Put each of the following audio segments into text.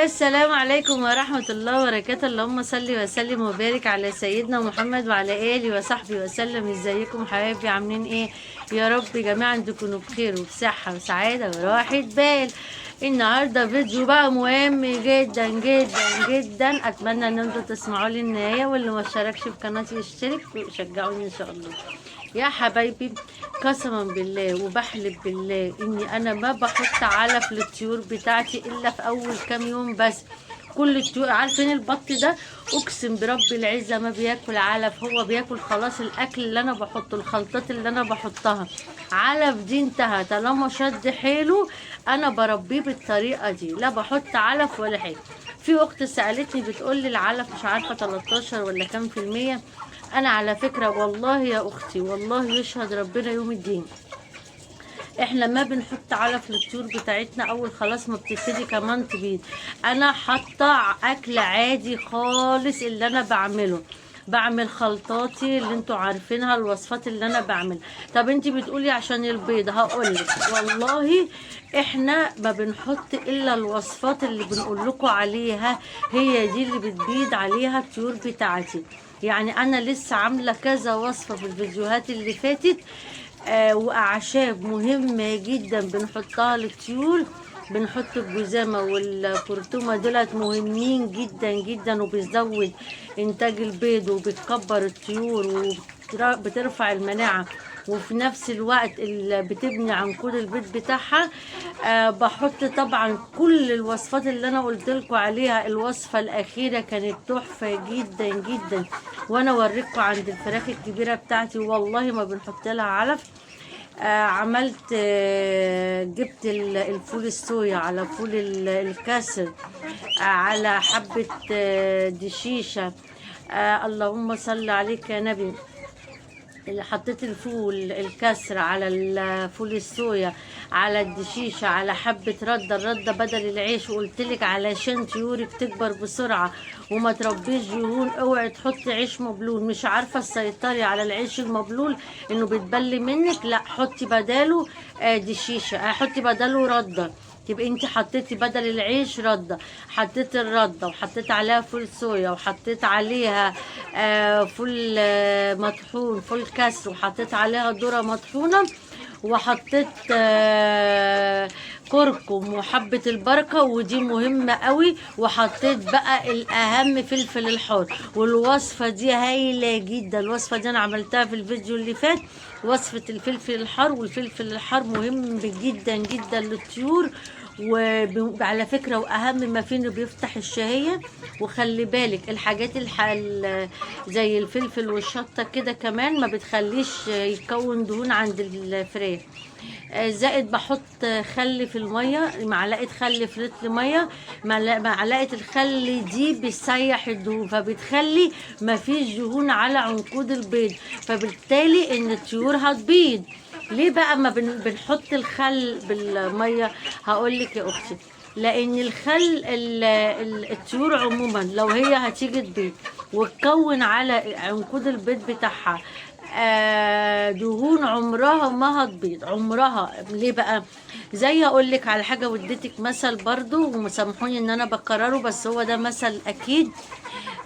السلام عليكم ورحمة الله وبركاته. اللهم صل وسلم وبارك على سيدنا محمد وعلى آله وصحبه وسلم. ازيكم حبايبي؟ عاملين ايه؟ يا رب جميعا تكونوا بخير وبصحة وسعادة وراحة بال. النهارده فيديو بقى مهم جدا جدا جدا، اتمنى ان انتوا تسمعوا لي النهاية، واللي ما اشتركش في قناتي يشترك وشجعوني ان شاء الله. يا حبايبي قسما بالله وبحلف بالله اني انا ما بحط علف للطيور بتاعتي الا في اول كام يوم بس. كل الطيور عارفين البط ده اقسم برب العزة ما بياكل علف، هو بياكل خلاص الاكل اللي انا بحطه، الخلطات اللي انا بحطها. علف دي انتهى، طالما شد حيله انا بربيه بالطريقة دي، لا بحط علف ولا حاجة. في اخت سالتني بتقول لي العلف مش عارفه 13 ولا كام في المية. انا على فكرة والله يا اختي، والله يشهد ربنا يوم الدين، احنا ما بنحط علف للطيور بتاعتنا اول خلاص ما بتبتدي كمان تبيض. انا حاطه اكل عادي خالص اللي انا بعمله، بعمل خلطاتي اللي انتوا عارفينها، الوصفات اللي انا بعمل. طب انتي بتقولي عشان البيض، هقولك والله احنا ما بنحط الا الوصفات اللي بنقول لكم عليها، هي دي اللي بتبيض عليها الطيور بتاعتي. يعني انا لسه عامله كذا وصفه في الفيديوهات اللي فاتت، واعشاب مهمة جدا بنحطها للطيور. بنحط الجزامه والكرتومه، دولت مهمين جدا جدا، وبيزود انتاج البيض وبتكبر الطيور وبترفع المناعة، وفي نفس الوقت اللي بتبني عنقود البيض بتاعها. بحط طبعا كل الوصفات اللي انا قلت لكم عليها. الوصفة الاخيرة كانت تحفة جدا جدا، وانا اوريكم عند الفراخ الكبيرة بتاعتي والله ما بنحط لها علف. عملت جبت الفول الصويا على فول الكسر، على حبة دشيشة، اللهم صل عليك يا نبي. اللي حطيت الفول الكسر على الفول الصويا على الدشيشة على حبة ردة، الردة بدل العيش. وقلتلك علشان طيورك تكبر بسرعة وما تربيش دهون اوعي تحطي عيش مبلول. مش عارفة تسيطري على العيش المبلول انه بيتبل منك، لا حطي بداله دشيشة، حطي بداله ردة. تبقى انت حطيتي بدل العيش رده، حطيت الردة وحطيت عليها فول صويا وحطيت عليها فول مطحون، فول كسر، وحطيت عليها ذره مطحونه، وحطيت كركم وحبة البركة، ودي مهمة قوي، وحطيت بقى الأهم فلفل الحار. والوصفة دي هايلة جدا، الوصفة دي أنا عملتها في الفيديو اللي فات، وصفة الفلفل الحار. والفلفل الحار مهم جدا جدا للطيور، وعلى فكرة وأهم ما فيه إنه بيفتح الشهية. وخلي بالك الحاجات زي الفلفل والشطة كده كمان ما بتخليش يتكون دهون عند الفراخ. زائد بحط خل في المية، معلقة خل في لتر مية. معلقة الخل دي بتسيح الدهون، فبتخلي مفيش دهون على عنقود البيض، فبالتالي ان الطيور هتبيض. ليه بقى ما بنحط الخل بالمية؟ هقولك يا اختي، لان الخل الطيور عموما لو هي هتيجي تبيض وتكون على عنقود البيض بتاعها دهون، عمرها ما هتبيض عمرها. ليه بقى؟ زي اقول لك على حاجة، واديتك مثل برضو وسامحوني ان انا بكرره، بس هو ده مثل اكيد،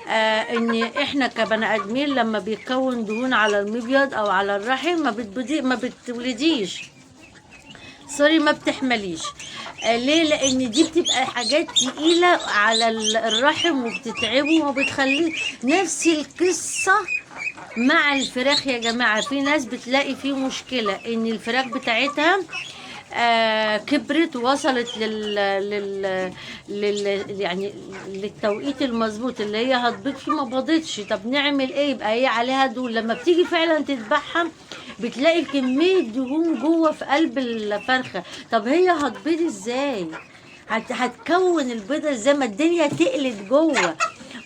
ان احنا كبني ادمين لما بيتكون دهون على المبيض او على الرحم ما بتبدي، ما بتولديش، sorry، ما بتحمليش. ليه؟ لان دي بتبقى حاجات تقيلة على الرحم وبتتعبه وما بتخليه. نفس القصة مع الفراخ يا جماعة. في ناس بتلاقي فيه مشكلة ان الفراخ بتاعتها كبرت ووصلت لل يعني للتوقيت المظبوط اللي هي هتبيض فيه، ما باضتش. طب نعمل ايه؟ يبقى هي عليها دهون. لما بتيجي فعلا تذبحها بتلاقي كمية دهون جوه في قلب الفرخة. طب هي هتبيض ازاي؟ هتكون البيضة ازاي؟ ما الدنيا تقلت جوه.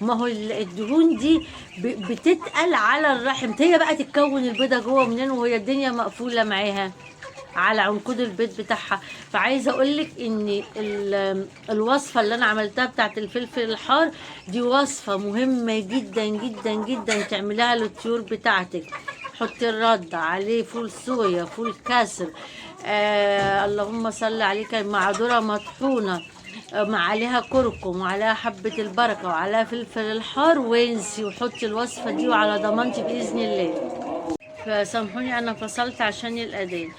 ما هو الدهون دي بتتقل على الرحم. هي بقى تتكون البيضة جوه منين وهي الدنيا مقفولة معاها على عنقود البيض بتاعها؟ فعايزه اقولك ان الوصفة اللي انا عملتها بتاعت الفلفل الحار دي وصفه مهمة جدا جدا جدا تعمليها للطيور بتاعتك. حطي الردة عليه فول صويا، فول كسر، اللهم صل عليك، مع ذره مطحونه، مع عليها كركم وعليها حبة البركة وعليها فلفل الحار، وانسي وحطي الوصفة دي وعلى ضمانتي بإذن الله. فسامحوني انا فصلت عشان الاذان.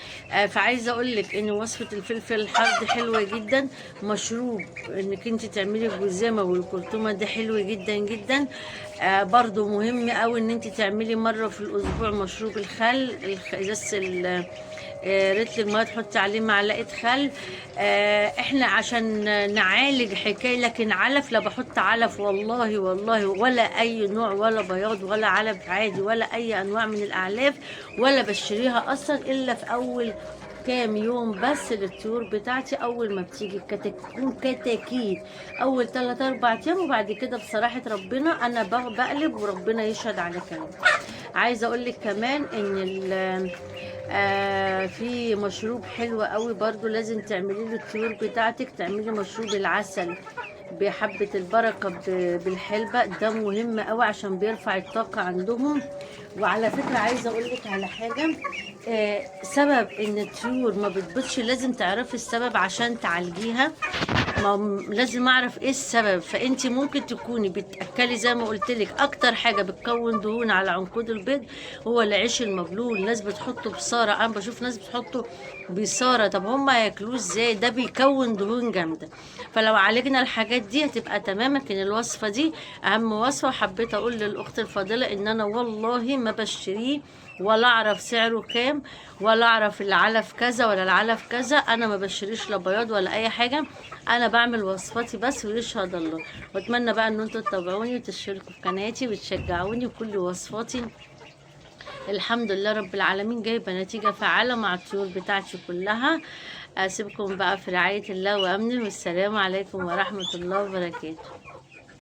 فعايزه اقول لك ان وصفه الفلفل الحار دي حلوة جدا، مشروب انك انت تعملي الجزامه والكرتومه ده حلو جدا جدا. برضو مهم قوي ان انت تعملي مرة في الاسبوع مشروب الخل، ازازة رتل المية تحطي عليه معلقه خل. احنا عشان نعالج حكاية، لكن علف لا بحط علف والله والله، ولا اي نوع، ولا بياض ولا علف عادي ولا اي انواع من الاعلاف، ولا بشتريها اصلا الا في اول كام يوم بس للطيور بتاعتي. اول ما بتيجي تكون كتاكيت اول 3 4 ايام، وبعد كده بصراحة ربنا انا بقلب وربنا يشهد على كلامي. عايزه اقول لك كمان ان في مشروب حلو قوي برضو لازم تعملي له الطيور بتاعتك، تعملي مشروب العسل بحبة البركة بالحلبة، ده مهم قوي عشان بيرفع الطاقة عندهم. وعلى فكرة عايزة اقولك على حاجة، سبب ان الطيور ما بتبيضش لازم تعرفي السبب عشان تعالجيها، ما لازم اعرف ايه السبب. فانت ممكن تكوني بتاكلي زي ما قلت لك اكتر حاجة بتكون دهون على عنقود البيض هو العيش المبلول، ناس بتحطه بصاره، انا بشوف ناس بتحطه بصاره، طب هم هياكلوه ازاي؟ ده بيكون دهون جامدة. فلو عالجنا الحاجات دي هتبقى تمام. لكن الوصفة دي اهم وصفه، وحبيت اقول للاخت الفاضلة ان انا والله ما بشتريه ولا اعرف سعره كام، ولا اعرف العلف كذا ولا العلف كذا، انا ما بشتريش لا بياض ولا اي حاجة، انا بعمل وصفاتي بس ويشهد الله. واتمنى بقى ان انتوا تتابعوني وتشتركوا في قناتي وتشجعوني، وكل وصفاتي الحمد لله رب العالمين جايبه نتيجة فعاله مع الطيور بتاعتي كلها. اسيبكم بقى في رعاية الله وامنه، والسلام عليكم ورحمة الله وبركاته.